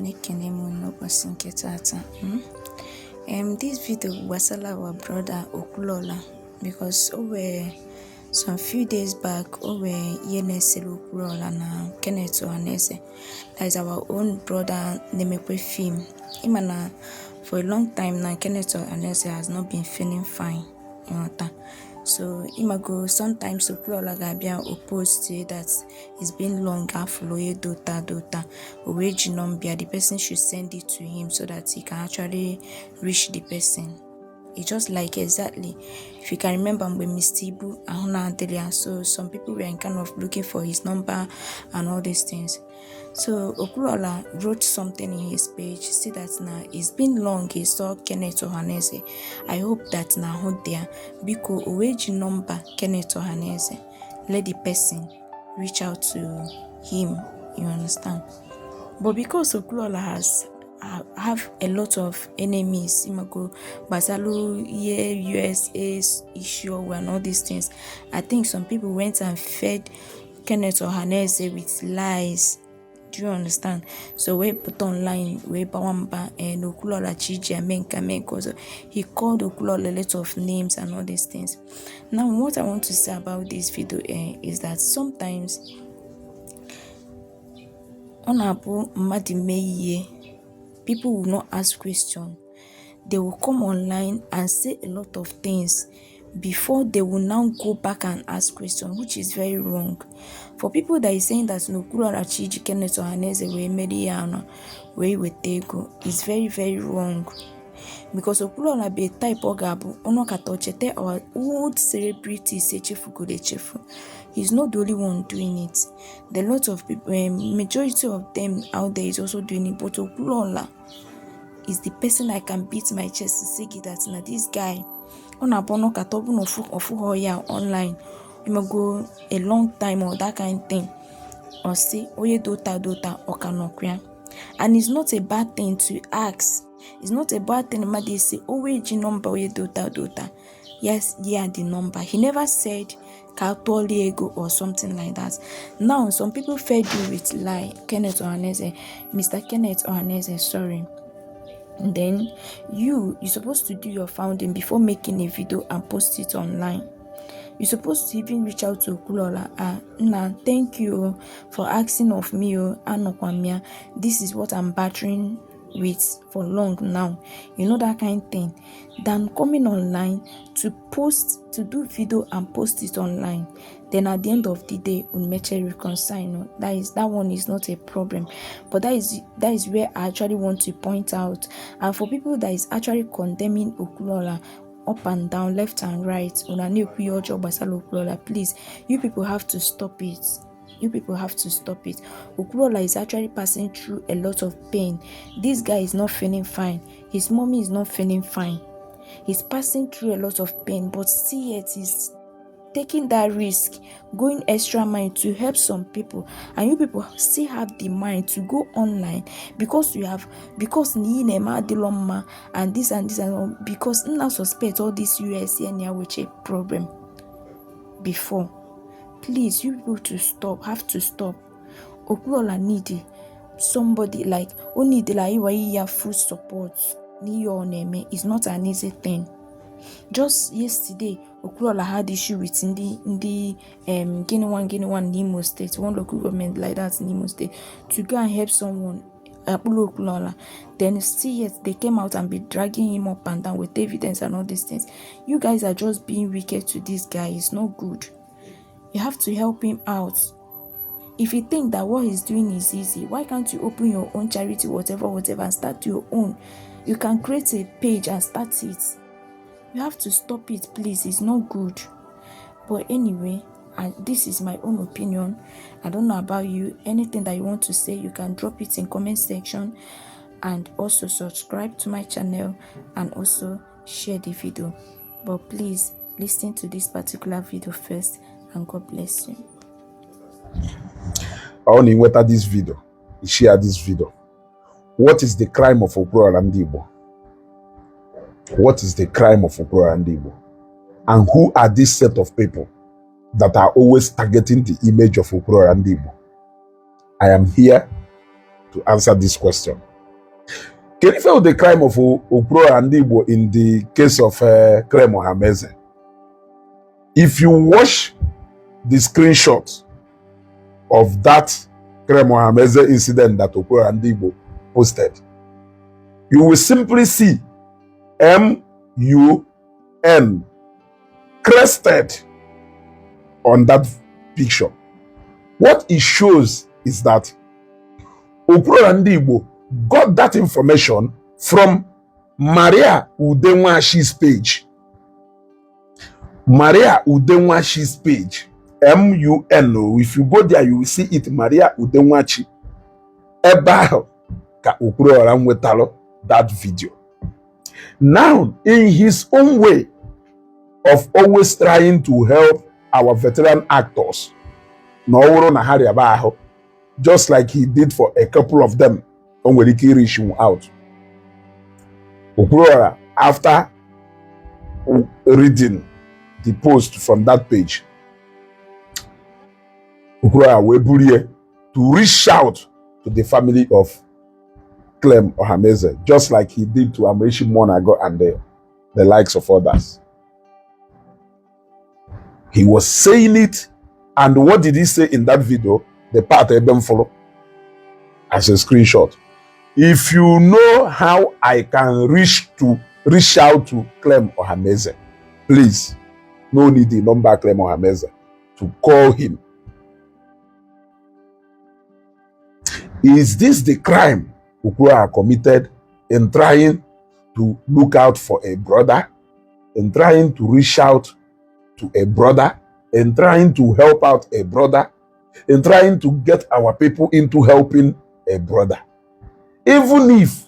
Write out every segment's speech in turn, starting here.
Everyone, ekene m unu n'ụbọchị nke tata. This video gbasara our brother Okwuluora, because o wee some few days back, o wee ihe na-esere Okwuluora na Kenneth Ohaneze, that is our own brother na-emekwe film. Ịma na for a long time na Kenneth Ohaneze has not been feeling fine, ịghọta? So ịmago, sometimes Okwuluora ga-abịa, o post that it's been long afụlụ onye dota dota, o wee ji number, the person should send it to him so that he can actually reach the person. It's just like, exactly, if you can remember, mgbe Mr. Ibu ahụ na-adịrị ya, so some people were kind of looking for his number and all these things. So Okwuluora wrote something in his page, say that na it's been long he saw Kenneth Ohaneze. I hope that na ahụ dị ya. Biko, o wee ji number Kenneth Ohaneze, let the person reach out to him, you understand? But because Okwuluora has have a lot of enemies, ịmago, gbasalụ ihe USA issue and all these things, I think some people went and fed Kenneth Ohaneze with lies. Do you understand? So wee pụta online wee bawa mba na Okwuluora chi ji eme nke mee nke ọzọ. He called Okwuluora a lot of names and all these things. Now, what I want to say about this video is that sometimes ọ na-abụ mmadụ mee ihe, people will not ask question. They will come online and say a lot of things before they will now go back and ask question, which is very wrong. For people that is saying that na Okwuluora chi ji Kenneth Ohaneze wee mere ihe anọ wee weta ego is very, very wrong, because Okwuluora bụ a type ọ ga-abụ ọnọkata o cheta our old celebrities echefugoro echefu. He's not the only one doing it. The lot of people, majority of them out there is also doing it, but Okwuluora is the person I can beat my chest to say that na this guy, ọ na-abụ ọnọkata ọ bụ na ọfụghọ ya online imego a long time or that kind thing, ọ sị onye dota dota ọ ka nọkwa ya. And it's not a bad thing to ask. It's not a bad thing mmadụ isi o wee ji number onye dota dota. Yes, yeah, the number. He never said ka a tụọla ego or something like that. Now, some people fed you with lie, Kenneth Ohaneze, Mr. Kenneth Ohaneze, sorry. And then you supposed to do your founding before making a video and post it online. You're supposed to even reach out to Okwuluora. "Ah, nna, thank you for asking of me o, anọkwa m ya. This is what I'm battering with for long now." You know, that kind thing. Than coming online to post, to do video and post it online. Then at the end of the day, unu meche reconcile. No, that one is not a problem. But that is where I actually want to point out. And for people that is actually condemning Okwuluora up and down, left and right, una na-ekwu ihe ọjọọ gbasara Okwuluora, please, you people have to stop it. You people have to stop it. Okwuluora is actually passing through a lot of pain. This guy is not feeling fine. His mommy is not feeling fine. He's passing through a lot of pain, but still yet he's taking that risk, going extra mile to help some people, and you people still have the mind to go online because you have, because na ihe na-eme adịlọ mma and this and this and all, because nna suspect all this USA na which a problem before. Please, you people to stop, have to stop. Okwuluora need somebody like o need like ịwa ya full support n'ihe ọ na-eme. Is not an easy thing. Just yesterday, Okwuluora had issue with ndị gịnị one gịnị one n'Imo State, one local government like that in Imo State, to go and help someone akpụrụ Okwuluora. Then still yet they came out and be dragging him up and down with evidence and all these things. You guys are just being wicked to this guy. It's not good. You have to help him out. If you think that what he's doing is easy, why can't you open your own charity, whatever, whatever, and start your own? You can create a page and start it. You have to stop it, please. It's not good. But anyway, and this is my own opinion. I don't know about you. Anything that you want to say, you can drop it in comment section, and also subscribe to my channel and also share the video. But please listen to this particular video first, and God bless you. Ọ na ịnweta this video, share this video. What is the crime of Okwuluora Ndị Igbo? What is the crime of Okwuluora Ndị Igbo? And who are this set of people that are always targeting the image of Okwuluora Ndị Igbo? I am here to answer this question. Kedu ife the crime of Okwuluora Ndị Igbo in the case of Clem Ohameze? If you watch the screenshot of that Clem Ohameze incident that Okwuluora Ndị Igbo posted, you will simply see MUN crested on that picture. What it shows is that Okwuluora Ndị Igbo got that information from Maria Udenwashi's page. Maria Udenwashi's page. MUN. If you go there, you will see it. Maria Udenwachi. Ebe ahụ ka Okwuluora nwetalụ that video. Now, in his own way of always trying to help our veteran actors, na ọ bụrụ na ha rịaba ahụ, just like he did for a couple of them, o nwere ike reach out. Okwuluora, after reading the post from that page, Okwuluora wee burie to reach out to the family of Clem Ohameze, just like he did to Amaechi Monago and the likes of others. He was saying it, and what did he say in that video? The part ebe m follow as a screenshot. "If you know how I can reach out to Clem Ohameze, please," no need the number Clem Ohameze, "to call him." Is this the crime Okwuluora committed in trying to look out for a brother, in trying to reach out to a brother, in trying to help out a brother, in trying to get our people into helping a brother? Even if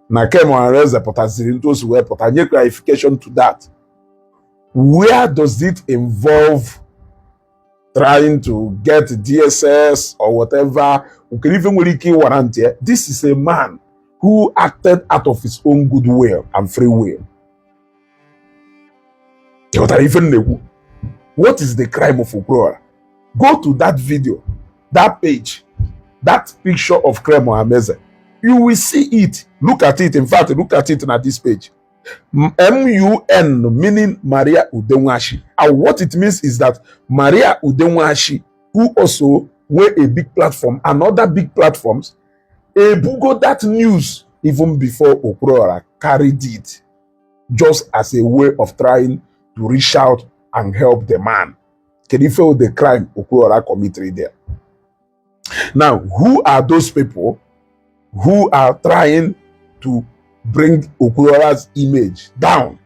na Ken Ohaneze pụtaziri ntu o si wee pụta nye clarification to that, where does it involve trying to get DSS or whatever? Kedu ife nwere ike ịwara ntị ya? This is a man who acted out of his own good will and free will. Ịghọtara ife m na-ekwu? What is the crime of Okwuluora? Go to that video, that page, that picture of Clem Ohameze. You will see it. Look at it. In fact, look at it na this page. MUN, meaning Maria Udenwashi. And what it means is that Maria Udenwashi, who also were a big platform and other big platforms, ebugo that news even before Okwuluora carried it, just as a way of trying to reach out and help the man. Can you feel the crime Okwuluora committed there? Now, who are those people who are trying to bring Okwuluora's image down?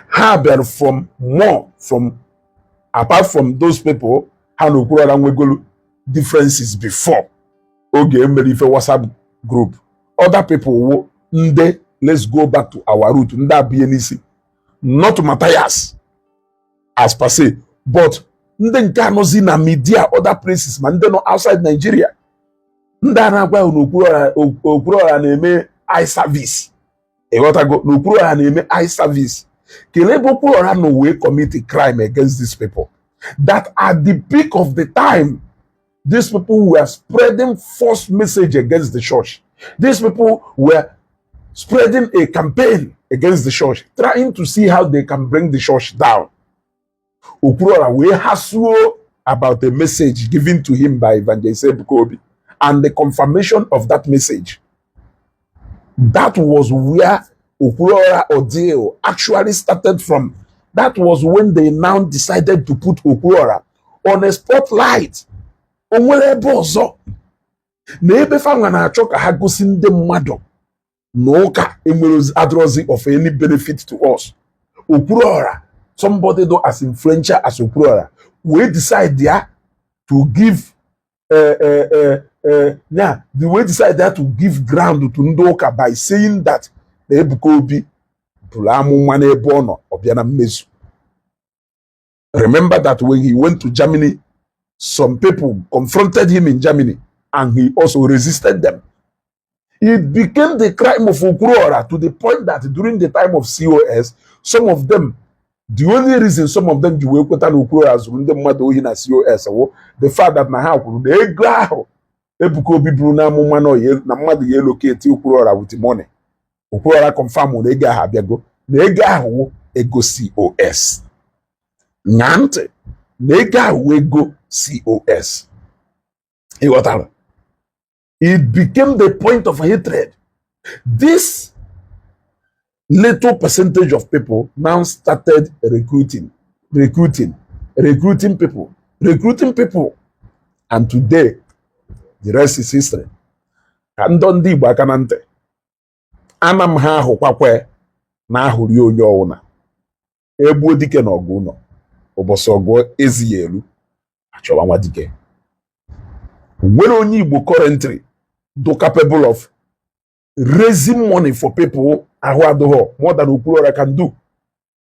Ha bịara from more from, apart from those people ha na Okwuluora nwegolu differences before oge emere ife WhatsApp group. Other people wo ndị "Let's go back to our root", ndị abụghị n'isi, not Matthias as per se, but ndị nke anọzi na media, other places, ma ndị nọ outside Nigeria, ndị a na-agwa ya na Okwuluora na-eme eye service. Ịghọtago na Okwuluora na-eme eye service? Kelee ebe Okwuluora nọ wee commit a crime against these people that at the peak of the time these people were spreading false message against the church. These people were spreading a campaign against the church, trying to see how they can bring the church down. Okwuluora wee hasuo about a message given to him by Evangelist Ebuka Obi and the confirmation of that message. That was where Okwuluora ordeal actually started from. That was when they now decided to put Okwuluora on a spotlight. O nwere ebe ọzọ na ebe fanwa na-achọ ka ha gosi ndị mmadụ na ụka enwere adrozi of any benefit to us. Okwuluora, somebody though as influential as Okwuluora, wee decide ya to give yeah, the way decide ya to give ground to ndị ụka by saying that na Ebuka Obi buru amụma n'ebe ọ nọ, ọ bịa na mmezu. Remember that when he went to Germany, some people confronted him in Germany and he also resisted them. It became the crime of Okwuluora to the point that during the time of COS, some of them, the only reason some of them ji wee kweta na Okwuluora zụrụ ndị mmadụ ohi na COS wụ the fact that na ha kwuru na ego ahụ Ebuka Obi buru n'amụma na na mmadụ ya elocate Okwuluọra with money. Okwuluọra confirm na ego ahụ abịago, na ego ahụ wụ ego COS. Ṅaa ntị, na ego ahụ wụ ego COS. Ịghọtara? It became the point of hatred. This little percentage of people now started recruiting, recruiting, recruiting people, recruiting people. And today, the rest is history. Ka ndọ ndị Igbo aka na ntị, ana m ha ahụkwakwe na ahụrụ ya onye ọwụna egbuo dike na ọgụ ụlọ ụbọchị ọgụ ezighị elu achọwa nwa dike. Nwere onye Igbo currently do capable of raising money for people ahụ adịghọ more than Okwuluora can do?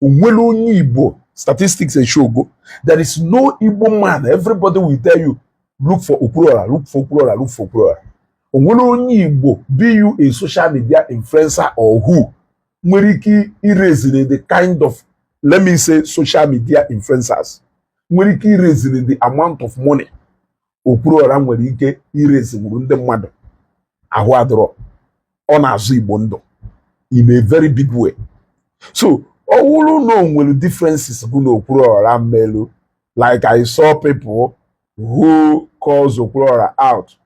Onwere onye Igbo? Statistics show there is no Igbo man. Everybody will tell you, "Look for Okwuluora, look for Okwuluora, look for Okwuluora." Onwere onye Igbo, be you a social media influencer or who, nwere ike iraise the kind of, let me say, social media influencers nwere ike iraise the amount of money Okwuluora nwere ike iraise nwuru ndị mmadụ ahụ adịrọ? Ọ na-azụ Igbo ndụ in a very big way. So ọ wụrụ na o nwere differences bụ na Okwuluora mmelu, like I saw people who calls Okwuluora out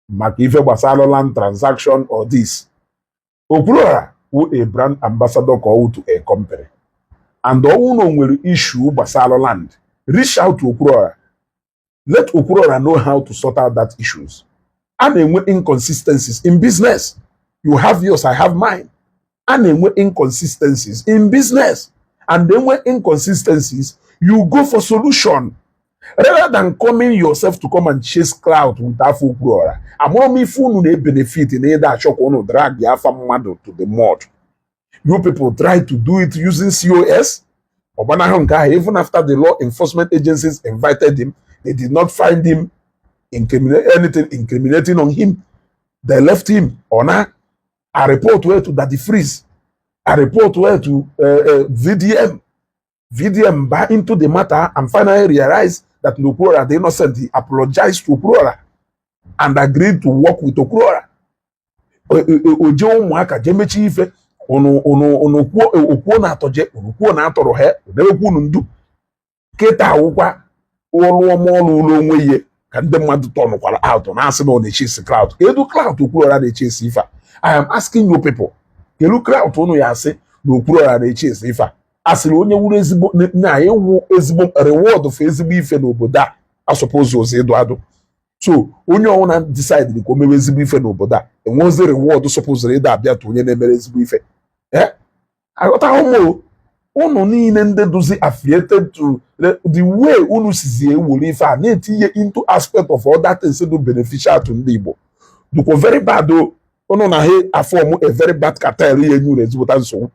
maka ife gbasara land transaction or this. Okwuluora wụ a brand ambassador ka ọ wụ to a company, and ọ wụ na o nwere issue gbasara land, reach out to Okwuluora. Let Okwuluora know how to sort out that issues. A na-enwe inconsistencies in business. You have yours, I have mine. A na-enwe inconsistencies in business, and then when inconsistencies, you go for solution rather than coming yourself to come and chase clout with afọ Okwuluora. Amụrụ m ife unu na-ebenefit na ịda achọ ka unu drag afa mmadụ to the mud. You people try to do it using COS. Ọgbanahụ nke ahụ, even after the law enforcement agencies invited him, they did not find him incriminate anything incriminating on him. They left him. Ọ na a report were to Daddy Freeze, a report were to VDM. VDM buy into the matter and finally realized that Okwuluora the innocent. He apologized to Okwuluora and agreed to work with Okwuluora. Oje ụmụaka jee mechie ife unu unu unu kwuo okwuo na atọje unu kwuo na atọrọ ha odebekwa unu ndu kịta awụkwa ọlụ ọma ọlụ ụlọ onwe ihe ka ndị mmadụ tọnụkwara out na-asị na ọ na-echase clout. Kedu clout Okwuluora na-echase ife a? I am asking you people, kedu clout unu ya asị na Okwuluora na-echase ife a? Asịrị onye wuru ezigbo na ịwụ ezigbo reward for ezigbo ife n'obodo a asọpụzụ ụzọ ịdụ adụ. So onye ọbụla decide ka o mewe ezigbo ife n'obodo a enwe ozi reward supposed ịda abịa to onye na-emere ezigbo ife. Eh, aghọtaghị m o. Unu niile ndị duzi affiliated to the way unu sizi ewere ife a na-etinye into aspect of other things do beneficial to ndị Igbo dụkwa very bad o. Unu na ha aform a very bad cartel ya enye unu ezigbota nsogbu.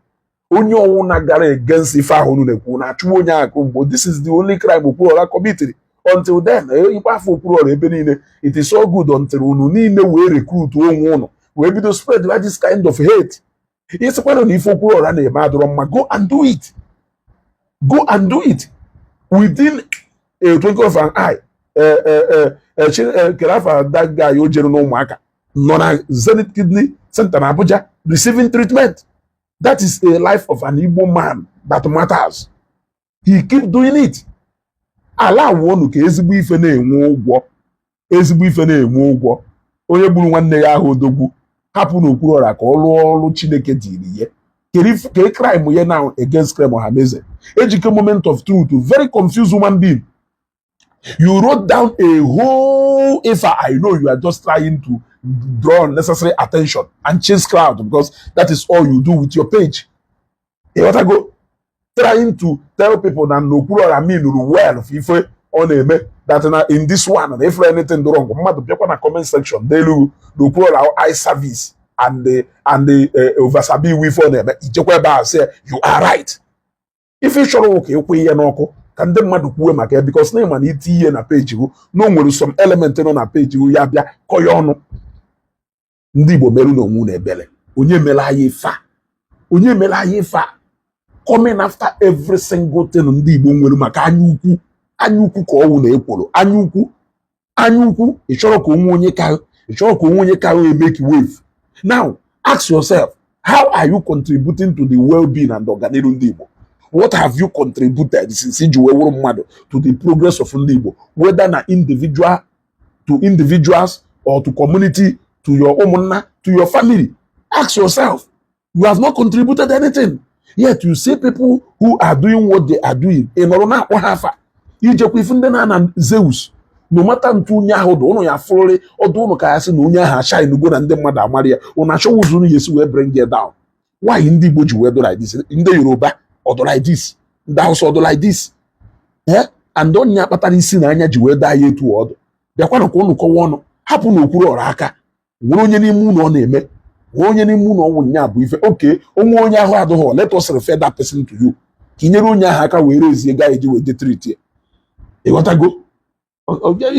Onye ọwụna gara against ife ahụ unu na-ekwu na-achụ onye akụ mgbe. This is the only crime Okwuluora committed until then. Ikpe afọ Okwuluora ebe niile, it is so good until unu niile wee recruit onwe unu wee bido spread this kind of hate. Ịsịkwana na ife Okwuluora na-eme adịrọ mma, go and do it, go and do it. Within a twinkle of an eye, kere afa that guy o jere n'ụmụaka nọ na Zenith Kidney Center na Abuja receiving treatment. That is a life of an Igbo man that matters. He keep doing it. Ala awụọnụ ka ezigbo ife na-enwe ụgwọ, ezigbo ife na-enwe ụgwọ. Onye gburu nwanne ya ahụ odogwu hapụ n'Okwuluora ka ọ lụọ ọrụ Chineke dịrị ya. Ke crime ya now against crime Ohaneze Ejike? Moment of truth, very confused human being. You wrote down a whole ife. I know you are just trying to draw unnecessary attention and chase crowd because that is all you do with your page. Ịghọtago? Trying to tell people na n'Okwuluora mean well for ife ọ na-eme, that na in this one na if anything do wrong, mmadụ bịakwa na comment section n'elu n'Okwuluora eye service and the oversabi iwu ife ọ na-eme. Ijekwa ebe a sị you are right. Ife ị chọrọ ka ịkwụ ihe n'ọkụ ka ndị mmadụ kwuwe maka ya, because na ịma na iti ihe na peji gụ na o nwere some element nọ na peji gụ ya bịa kọ ya ọnụ. Ndị Igbo merụ na onwe na ebele. Onye mere anyị ife a? Onye mere anyị ife a, coming after every single thing ndị Igbo nwere maka anya ukwu? Anya ukwu ka ọwụ na ekworo, anya ukwu, anya ukwu. Ị chọrọ ka onwe onye ka Ị chọrọ ka onwe onye ka wee make wave. Now ask yourself, how are you contributing to the well-being and ọganiru ndị Igbo? What have you contributed since iji wee wụrụ mmadụ to the progress of ndị Igbo, whether na individual to individuals or to community, to your ụmụnna, to your family? Ask yourself. You have not contributed anything, yet you see people who are doing what they are doing, ị nọrọ na-akpọ ha afa. Ijekwa ifu ndị na-ana Zeus, no matter ntu onye ahụ dị, ụnụ ya fụrịrị ọdụ ụnụ ka ya sị na onye ahụ ashinugo na ndị mmadụ amara ya, ụnụ achọwa ụzọ ụnụ ya esi wee bring ya down. Why ndị Igbo ji wee do like this? Ndị Yoruba ọdụ like this? Ndị Hausa ọdụ like this? Eh, and onye kpatara isi na anya ji wee daa ya etu ọdụ. Bịakwanụ ka ụnụ kọwa ọnụ, hapụ na Okwuluọra aka. Nwere onye n'ime ụlọ ọ na-eme, nwere onye n'ime ụlọ ọnwụ nya bụ ife oke onwe onye ahụ adịghị. Let us refer that person to you ka i nyere onye ahụ aka wee rezie gaa eji wee je treat ya. Ịghọtago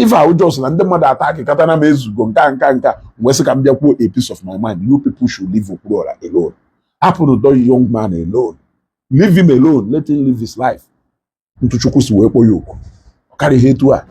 ife ahụ? Just na ndị mmadụ ata akịkata na m ezugo nka nka nka wee sị ka m bịa kwuo a piece of my mind. You people should leave Okwuluọra alone. Hapụrụ the young man alone. Leave him alone. Let him live his life. Ntụchukwu si wee kpọ ya oku, ọ karịghị etu a.